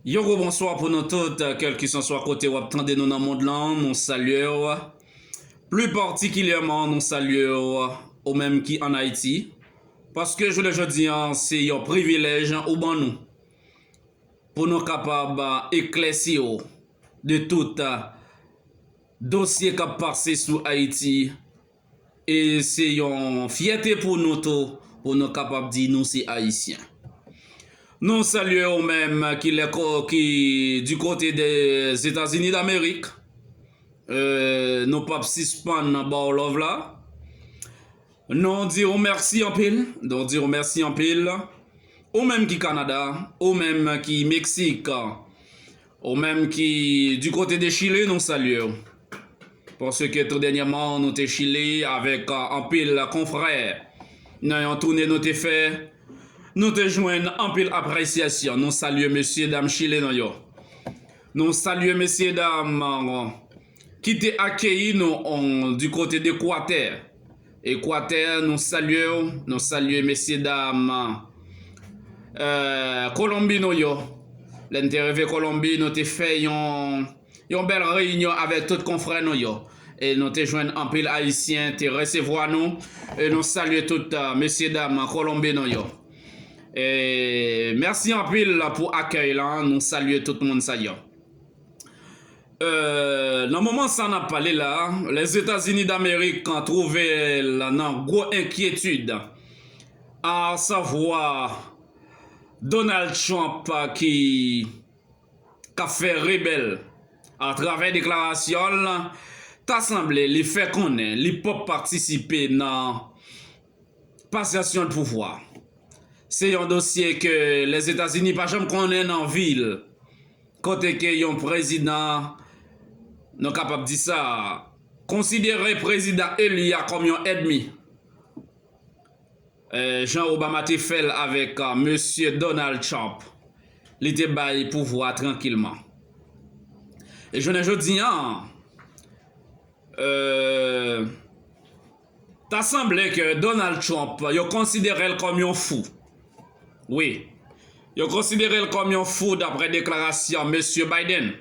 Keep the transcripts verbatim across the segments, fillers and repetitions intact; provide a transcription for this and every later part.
Yon gwo bonswa pou nou tout, kèlkisanswa kote w ap tande nou nan mond lan, nou salye w. Pli patikilyèman, nou salye w, ou menm ki ann Ayiti, paske jounen jodi a, se yon privilèj ou ban nou, pou nou kapab eklèsi w de tout dosye k ap pase sou Ayiti, e se yon fyète pou nou tou, pou nou kapab di nou se Ayisyen. Nou salye ou menm ki lè ko-, ki di kote de Etazini Damerik. Euh, nou p ap sispann ba w love la. Nou di w mèsi anpil. Nou di w mèsi anpil. Ou menm ki Kanada, ou menm ki Meksik, ou menm ki di kote de Chile, nou salye w. Paske tou dènyèman, nou te Chile avèk, euh, anpil konfrè. Nan yon toune nou te fè, nou te jwenn anpil apresyasyon. Nou salye mesye dam Chile nou yo. Nou salye mesye dam, euh, ki te akeyi nou, euh, di kote de Ekwatè. Ekwatè, nou salye w, nou salye mesye dam, euh, Kolonbi nou yo. Lè n te rive Kolonbi, nou te fè yon, yon bèl reyinyon avèk tout konfrè nou yo. E nou te jwenn anpil Ayisyen te resevwa nou. E nou salye tout, euh, mesye dam Kolonbi nou yo. E mèsi anpil pou akèy lan, nou salye tout moun sa yo. Euh, nan moman sa n ap pale la, Lèzetazini Damerik twouve l nan gwo enkyetid, asavwa Donald Trump ki, k ap fè rebèl atravè deklarasyon l, ta sanble li fè konnen li p ap patisipe nan pasasyon de pouvwa. Se yon dosye ke Lèzetazini pa janm konnen nan vi l, kote ke yon prezidan, nou kapab di sa, konsidere prezidan eli a kòm yon ènmi. Eh, jan Obama te fè l avèk, ah, mesye Donald Trump, li te bay pouvwa trankilman. E jounen jodi a, eh, ta sanble ke Donald Trump, yo konsidere l kòm yon fou. Wi, yo konsidere l kòm yon fou, daprè deklarasyon mesye Biden.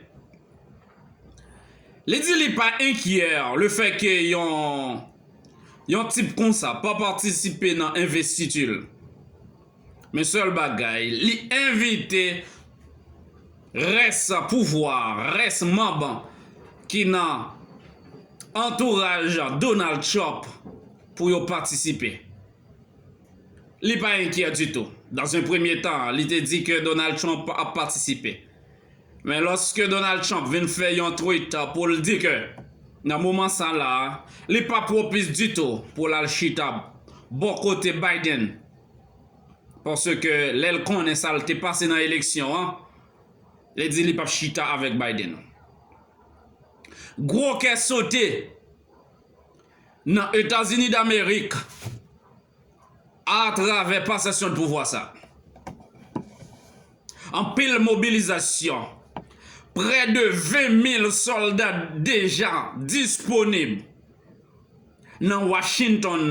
Li di li pa enkyè lefètke yon, yon tip konsa pa patisipe nan envestiti l. Men sèl bagay, li envite rès pouvwa, rès manm ki nan antouraj Donald Trump pou yo patisipe. Li pa enkyè ditou. Dans un premier temps, li te di ke Donald Trump ap patisipe. Men lòske Donald Trump vin fè yon tweet pou l di ke nan moman sa la, li pa pwopis ditou pou l al chita bò kote Biden. Paske lè l konnen sa l te pase nan eleksyon an, li di li p ap chita avèk Biden. Gwo kè sote nan Etazini Damerik atravè pasasyon de pouvwa sa. Anpil mobilizasyon. Prè de ven mil sòlda deja disponib nan Washington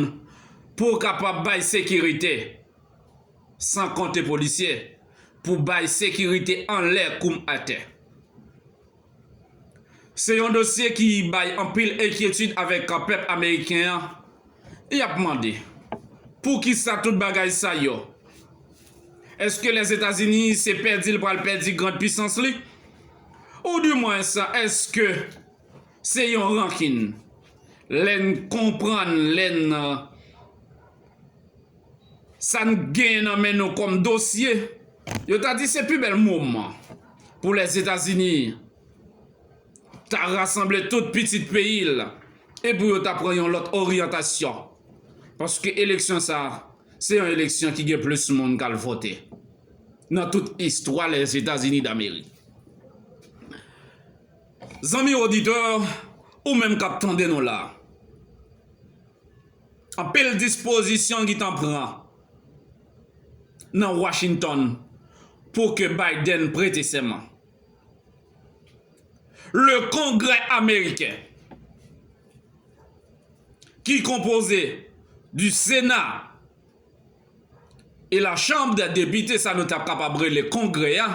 pou kapab bay sekirite, san konte polisye, pou bay sekirite anlè koum atè. Se yon dosye ki bay anpil enkyetid avèk pèp ameriken an. Y ap mande, poukisa tout bagay sa yo? Èske Lèzetazini se pèdi l pral pèdi grand pisans li? Oudimwens, èske se yon rankin? Lè n konprann, lè n, sa n genyen nan men nou kòm dosye, yo ta di se pi bèl moman pou Lèzetazini ta rasanble tout pitit peyi l e pou yo ta pran yon lòt oryantasyon. Paske eleksyon sa, se yon eleksyon ki gen plis moun k al vote nan tout istwa Lèzetazini Damerik. Zanmi oditè, ou menm k ap tande nou la, anpil dispozisyon gentan pran nan Washington pou ke Biden prete sèman. Le Congrès américain, ki konpoze du Sénat e la Chambre des députés, sa nou t ap kapab rele Kongrè a,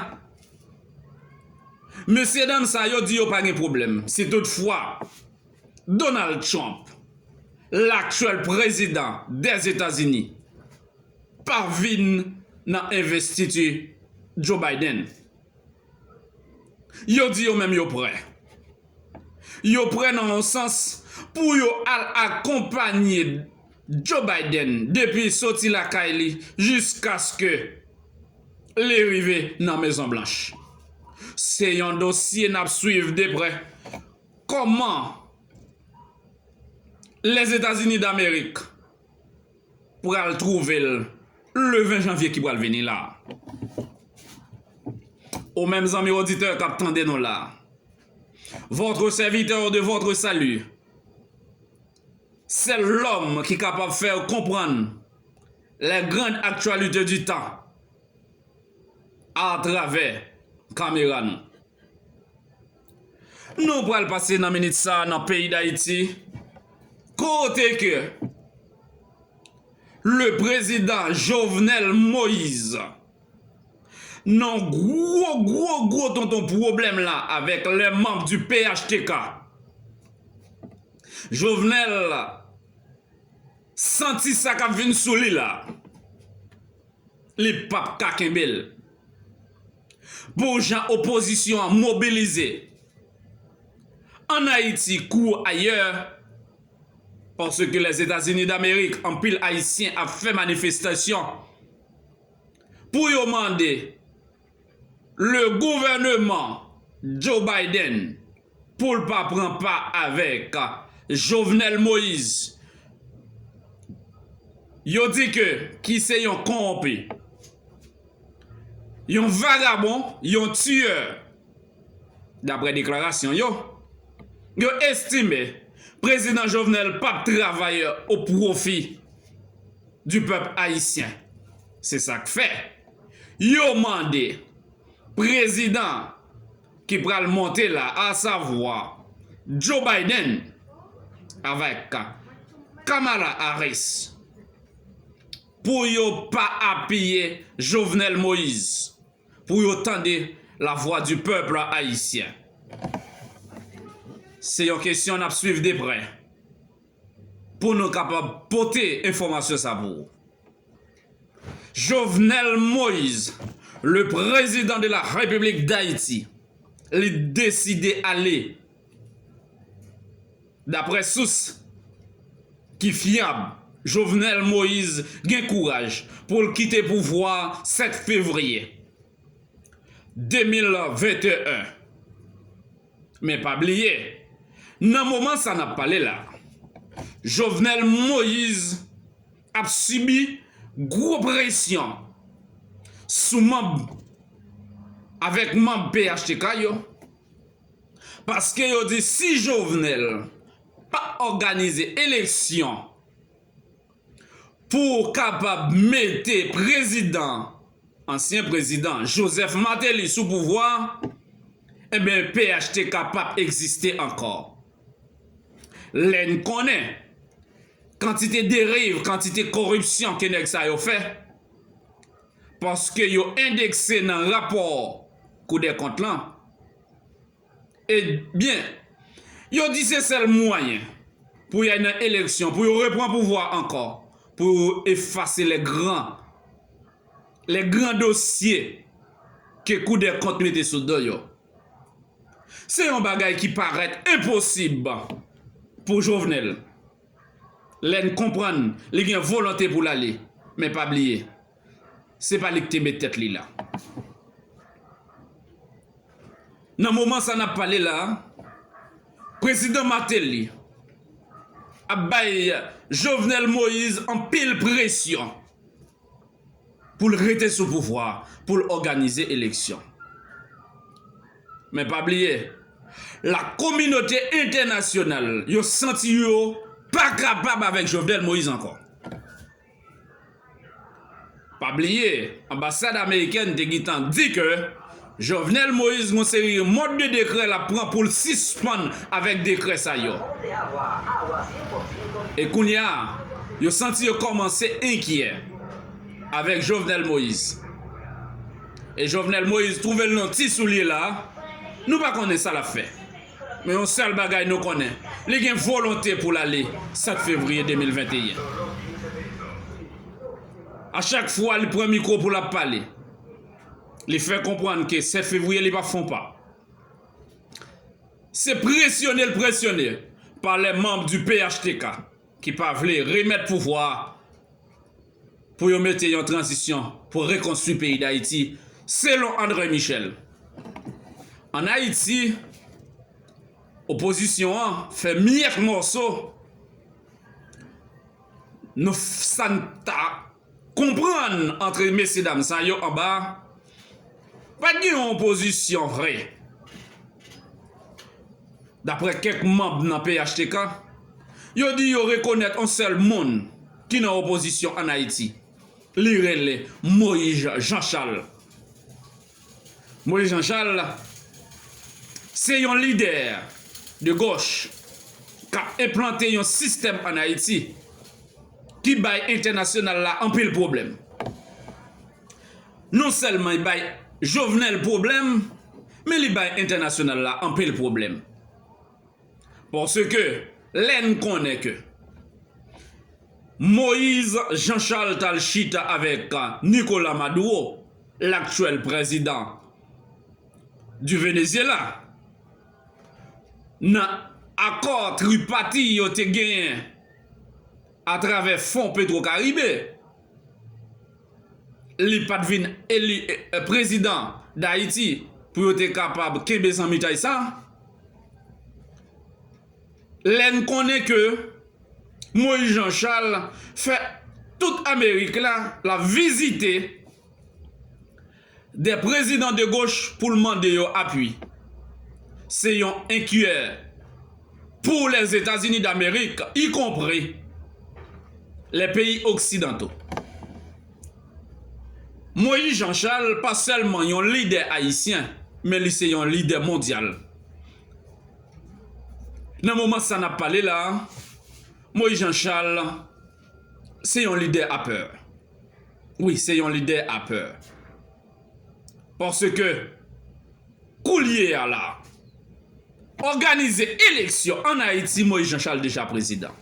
Mesye dam sa yo di yo pa gen pwoblèm si toutfwa Donald Trump, laktyèl prezidan dèzetazini, pa vin nan envestiti Joe Biden. Yo di yo menm yo prè. Yo prè nan yon sans pou yo al akonpanye Joe Biden depi soti lakay li jiskaske li rive nan Mezon Blanch. Se yon dosye n ap swiv de prè. Kòman Lèzetazini Damerik pral twouve l le ven janvye ki pral vini la? Ou menm zanmi oditè k ap tande nou la, votre serviteur de votre salut, sèl lòm ki kapab fè w konprann les grandes actualités du temps atravè kamera nou. Nou pral pase nan minit sa nan peyi Dayiti, kote ke le prezidan Jovenel Moïse nan gwo, gwo, gwo tonton pwoblèm la avèk les membres du P H T K. Jovenel santi sa k ap vin sou li la. Li p ap ka kenbe l. Pou jan opozisyon an mobilize ann Ayiti kou ayè, paske Lèzetazini Damerik, anpil Ayisyen ap fè manifestasyon pou yo mande le gouvèneman Joe Biden pou l pa pran pa avèk Jovenel Moïse. Yo di ke ki se yon kowonpi, yon vagabon, yon tiyè. Daprè deklarasyon yo, yo estime prezidan Jovenel p ap travay o pwofi du pèp ayisyen. Se sa k fè yo mande prezidan ki pral monte la, asavwa Joe Biden avèk Kamala Harris, pou yo pa apiye Jovenel Moïse, pou yo tande la voix du peuple haïtien. Se yon kesyon n ap swiv de prè pou nou kapab pote enfòmasyon sa pou ou. Jovenel Moïse, le président de la République d'Haïti, li deside ale. Daprè sous ki fyab, Jovenel Moïse gen kouraj pou l kite pouvwa a sèt fevriye de mil venteyen. Men pa bliye, nan moman sa n ap pale la, Jovenel Moïse ap sibi gwo presyon sou manm, avèk manm P H T K yo, paske yo di si Jovenel pa òganize eleksyon pou kapab mete prezidan, ansyen prezidan Joseph Martelly sou pouvwa a, enben, P H T K p ap egziste ankò. Lè n konnen kantite deriv, kantite koripsyon ke nèg sa yo fè, paske yo endekse nan rapò Kou dè Kont lan, ebyen, yo di se sèl mwayen pou y al nan eleksyon, pou yo repran pouvwa ankò, pou yo efase les grands, les grands dossiers ke Kou dè Kont mete sou do yo. Se yon bagay ki parèt enposib pou Jovenel. Lè n konprann li gen volonte pou l ale, men pa bliye, se pa li ki te met tèt li la. Nan moman sa n ap pale la, prezidan Martelly ap bay Jovenel Moïse anpil presyon pou l rete sou pouvwa a, pou l òganize eleksyon. Men pa bliye, la kominote entènasyonal, yo santi yo pa kapab avèk Jovenel Moïse ankò. Pa bliye, anbasad amerikèn te gentan di ke Jovenel Moïse gon seri mòd de dekrè l ap pran pou l sispann avèk dekrè sa yo. E kounye a, yo santi yo kòmanse enkyè avèk Jovenel Moïse. E Jovenel Moïse twouve l nan ti soulye la, Nou pa konnen sa l ap fè. Men yon sèl bagay nou konnen, li gen volonte pou l ale sèt fevriye de mil venteyen. A chak fwa li pran mikwo pou l ap pale, li fè konprann ke sèt fevriye li p ap fè yon pa. Se presyone l presyone pa lè manm di P H T K ki pa vle remèt pouvwa a pou yo mete yon tranzisyon pou rekonstwi peyi Dayiti, selon André Michel. Ann Ayiti, opozisyon an fè myèt mòso. Nou, sa n ta konprann antre mesyedam sa yo anba a, pa t gen yon opozisyon vre. Daprè kèk manm nan P H T K, yo di yo rekonèt yon sèl moun ki nan opozisyon ann Ayiti. Li rele Moïse Jean Charles. Moïse Jean Charles se yon lidè de gòch k ap enplante yon sistèm ann Ayiti ki bay entènasyonal la anpil pwoblèm. Non sèlman li bay Jovenel pwoblèm, men li bay entènasyonal la anpil pwoblèm. Paske lè n konnen ke Moïse Jean Charles t al chita avèk Nicolas Maduro, laktyèl prezidan di Venezyela, nan akò tripati yo te genyen atravè Fon Petro Karibe, li pa t vin eli, eh, prezidan Dayiti pou yo te kapab kenbe zanmitay sa. Lè n konnen ke Moïse Jean Charles fè tout Amerik la, l ap vizite de prezidan de goch pou l mande yo apui. Se yon enkiyè pou Lèzetazini Damerik, ikonpri lè peyi oksidanto. Moïse Jean Charles pa sèlman yon lidè ayisyen, men li se yon lidè mondyal. Nan moman sa n ap pale la, Moïse Jean Charles se yon lidè a pè. Wi, se yon lidè a pè. Paske koulye a la, òganize eleksyon ann Ayiti, Moïse Jean Charles deja prezidan.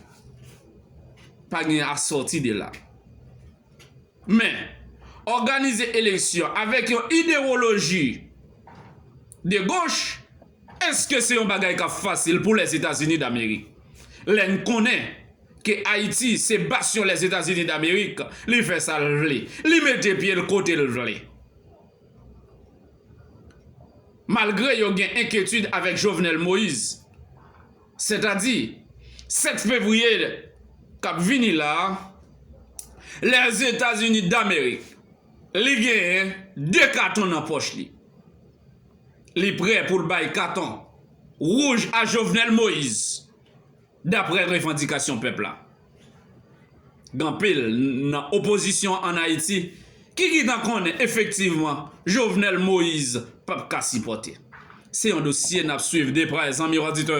Pa gen a sòti de la. Men, òganize eleksyon avèk yon idewoloji de goch, èske se yon bagay k ap fasil pou Lèzetazini Damerik? Lè n konnen ke Ayiti se basyon Lèzetazini Damerik, li fè sa l vle, li mete pye l kote l vle. Malgre yo gen enkyetid avèk Jovenel Moïse, sètadi sèt fevriye k ap vini la a, Lèzetazini Damerik, li genyen de katon nan pòch li. Li prè pou l bay katon wouj a Jovenel Moïse, daprè revandikasyon pèp la. Gen anpil nan opozisyon ann Ayiti ki gentan konnen efektivman Jovenel Moïse p ap ka sipòte. Se yon dosye n ap swiv de prè, zanmi oditè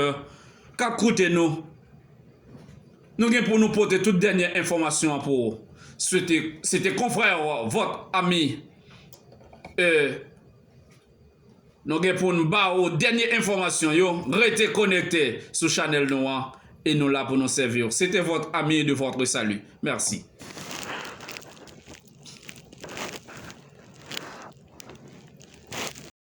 k ap koute nou. Nou gen pou nou pote tout dènye enfòmasyon an pou ou. Se te, se te confrère, votre ami, euh, Nou gen pou n ba ou dènye enfòmasyon yo. Rete konekte sou chanèl nou an e nou la pou nou sèvi w. C'était votre ami de votre salut. Merci.